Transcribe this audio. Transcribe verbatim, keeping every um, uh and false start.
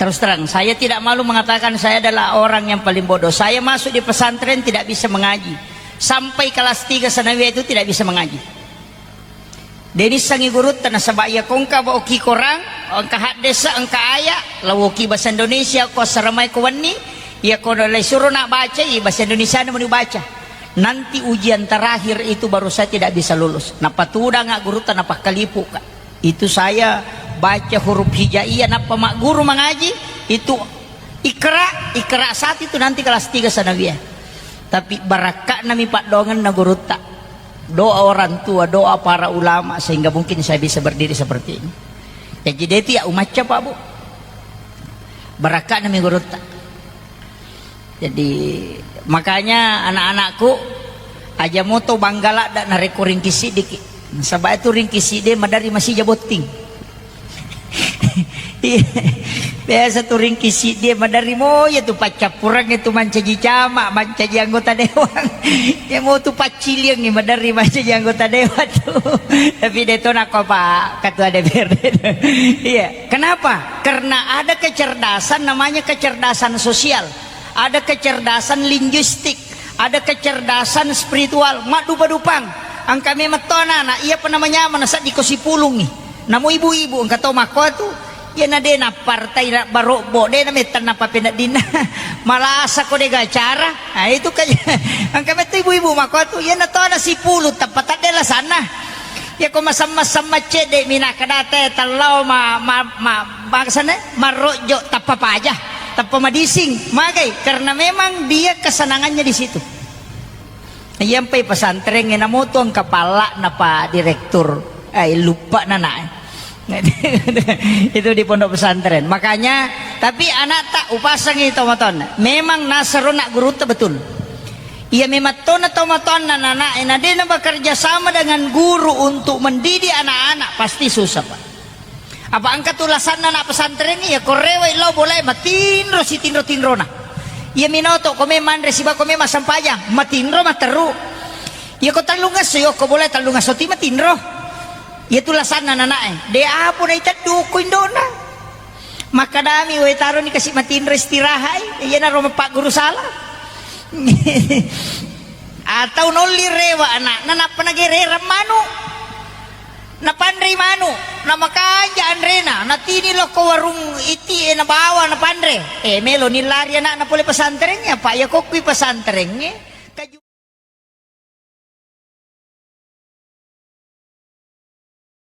Terus terang, saya tidak malu mengatakan saya adalah orang yang paling bodoh. Saya masuk di pesantren tidak bisa mengaji. Sampai kelas tiga sanawiyah itu tidak bisa mengaji. Denissangi gurutta nasaba iya kongka ba oki Korang, engka haddesa, engka aya, lawoki bahasa Indonesia ko assaramai ko wenni, iya ko le suro nak bacai bahasa Indonesia na meni baca. Nanti ujian terakhir itu baru saya tidak bisa lulus. Napatudanga gurutta napakkalipuka. Itu saya baca huruf hijaiyah nappa magguru mangaji, itu ikra, ikra saat itu nanti kelas tiga sanawiyah. Tapi barakka'nami paddoangenna gurutta. Doa orang tua, doa para ulama sehingga mungkin saya bisa berdiri seperti ini. Jadi dia itu ya umacca Pak Bu. Barakka'nami gurutta. Jadi makanya anak-anakku aja moto bangga ladda narekko ringki siddiki. Nasaba itu ringki siddi maderri masija botting. Iya. Biasa tu ringki siddi maderri mo ya tu paccappureng itu mancaji camat, mancaji anggota dewan. Ya mo tu pacciliang maderri mancaji anggota dewan tu. Tapi dia tu nakko Pak Ketua D P R D. Iya. Kenapa? Karena ada kecerdasan namanya kecerdasan sosial. Ada kecerdasan linguistik, ada kecerdasan spiritual, maddupa-dupang. Engka memang to anak-anak, iya apa namanya, mana saddi ko sipulungi. Namo ibu-ibu, engka to makko tu, iya na de na partai na barobbo, de na mettan na papeneddinna. Malasa ko de gacara. Nah, itu kayak, engka metto ibu-ibu makko tu, iya na to ada sipulung, tappa tadde lasanna. Yako masamma-samma cedde mi nakkeda te tellao ma, ma, ma, bangsana marrojjo tappa paja, tappa madising. Magai? Karena memang dia kesenangannya di situ. Iyampai pesantren e namoto engka palla napa direktur, eh, lupa nana. Itu di pondok pesantren. Makanya, tapi anak tak upasangi tomaton. Memang nasaro nak guru betul. Iya, memang tona tomatoanna nana e na de na bekerja sama dengan guru untuk mendidik anak-anak, pasti susah, Pak. Apa engka tu lasanna anak pesantren iya, ko rewe lao bola e matinro sitinro-tinrona. Iya minoto ko me manre siba ko me massempajang, matinro matteru. Iya ko tellungesso, iya ko bola e tellungesso ti matinro. Iya tu lasanna nana e. De apo na iteddu ko indona. Makkadami, "Woi, taroni kasi matinro istirahat, eh." Iyanaro mapagguru sala. Atau nolli rewa anakna, nappa nagererang manu. Napanrei manu, namakanja anrena, natini lokko warung iti e nabawa napanre. Eh, melo ni lari anakna pole pesantrengnge, apa iya kokkui pesantrengnge.